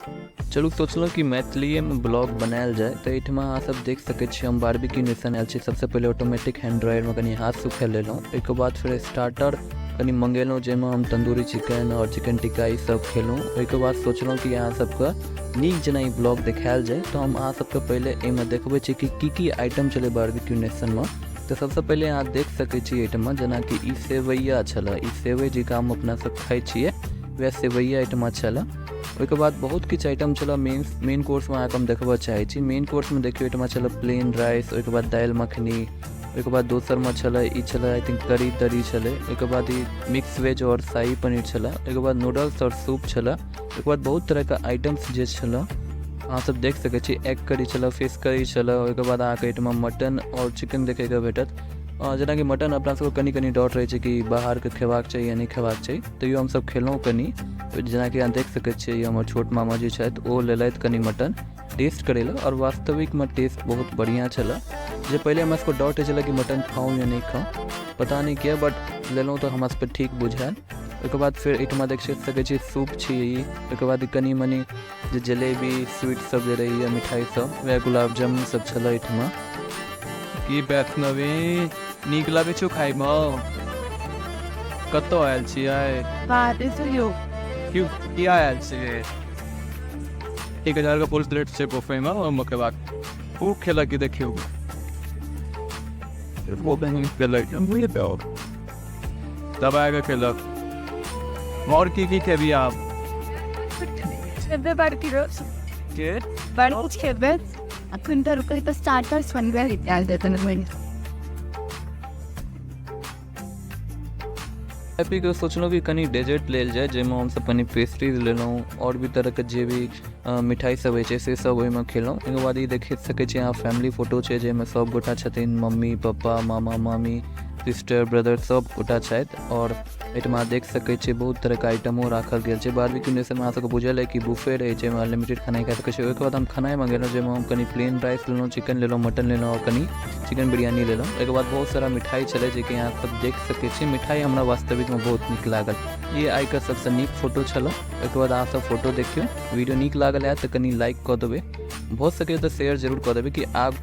चलू सोचलहुँ कि मैथिलीएमे ब्लॉग बनायल जाय। तऽ एहिठमा अहाँ सब देख सकै छी हम बारबेक्यू नेशन आयल छी। सबसँ पहिले ऑटोमेटिक हैंड ड्रायरमे कनि हाथ सुखा लेलहुँ। ओहिके बाद फेर स्टार्टर कनि मंगेलहुँ, जाहिमे हम तन्दूरी चिकन आओर चिकन टिक्का ई सब खेलहुँ। ओहिके बाद सोचलहुँ कि अहाँ सबके नीक जेना ई ब्लॉग देखायल जाय, तऽ हम अहाँ सबके पहिले एहिमे देखबै छी कि की की आइटम छलै बारबेक्यू नेशनमे। तऽ सबसँ पहिले अहाँ देख सकै छी एहिठमा जेनाकि ई सेवैया छलै, ई सेवइ जेकाँ हम अपना सब खाइ छियै वएह सेवैया एहिठमा छलै। ओहिके बाद बहुत किछु आइटम छलै। मेन मेन कोर्समे अहाँके हम देखबऽ चाहै छी। मेन कोर्समे देखियौ एहिठमा छलै प्लेन राइस, ओहिके बाद दालि मखनी, ओहिके बाद दोसरमे छलै ई छलै I think करी तरी छलै, ओहिके बाद ई मिक्स वेज आओर शाही पनीर छलै, ओहिके बाद नूडल्स आओर सूप छलै, ओहिके बाद बहुत तरहके आइटम्स जे छलै अहाँ सब देख सकै छी। एग करी छलै, फिश करी छलै, ओहिके बाद अहाँके एहिठमा मटन आओर चिकन देखैके भेटत। जेनाकि मटन अपना सबके कनि कनि डाउट रहै छै कि बाहरके खेबाक चाही या नहि खेबाक चाही, तैयो हमसब खेलहुँ कनि। जेनाकि अहाँ देख सकै छियै हमर छोट मामा जी छथि, ओ लेलथि कनि मटन टेस्ट करै लए आओर वास्तविकमे टेस्ट बहुत बढ़िआँ छलै। जे पहिले हमरा सबके डाउट होइ छलै कि मटन खाउ या नहि खाउ, पता नहि किया, बट लेलहुँ तऽ हमरा सबके ठीक बुझायल। ओहिके बाद फेर एहिठमा देख सकै छी सूप छी ई, ओहिके बाद कनि मनि जे जलेबी स्वीट सब जे रहैए मिठाई सब वएह गुलाब जामुन सब छलै एहिठमा। की वैष्णवी नीक लगै छौ खाइमे? कतऽ आयल छियै? क्यों किया आयल छियै? 1000 के फुल प्लेट छै बुफेमे, ओहिमे खेबाक खूब खेलक कि देखियौ दबाए के खेलक। और की की खेबी आप? खेबै बड़की रोज के बड़ कुछ खेबै। अखन तऽ रुकै तऽ स्टार्टर्स बनबै आयल देतन। खाइ पी सोचलहुँ कि कनि डेजर्ट लेल जाय, जाहिमे हमसब कनि पेस्ट्रीज लेलहुँ आओर भी तरहके जे भी मिठाइ सब होइ छै से सब ओहिमे खेलहुँ। ओहिके बाद ई देख सकै छी अहाँ फैमिली फोटो छै, जाहिमे सब गोटा छथिन, मम्मी पप्पा मामा मामी सिस्टर ब्रदर सब गोटा छथि। आओर एहिठमा देख सकै छियै बहुत तरहके आइटमो राखल गेल छै। बारबेक्यू नेशनमे अहाँ सबके बुझल अइ कि बुफे रहै छै, ओहिमे अनलिमिटेड खेनाइ खा सकै छी। ओहिके बाद हम खेनाइ मङ्गेलहुँ, जाहिमे हम कनि प्लेन राइस लेलहुँ, चिकन लेलहुँ, मटन लेलहुँ आओर कनि चिकन बिरयानी लेलहुँ। ओहिके बाद बहुत सारा मिठाइ छलै, जेकि अहाँ सब देख सकै छी। मिठाइ हमरा वास्तविकमे बहुत नीक लागल। ई आइके सबसँ नीक फोटो छलै। ओहिके बाद अहाँ सब फोटो देखियौ। वीडियो नीक लागल हैत तऽ कनि लाइक कऽ देबै, भऽ सकैए तऽ शेयर जरूर कऽ देबै कि आब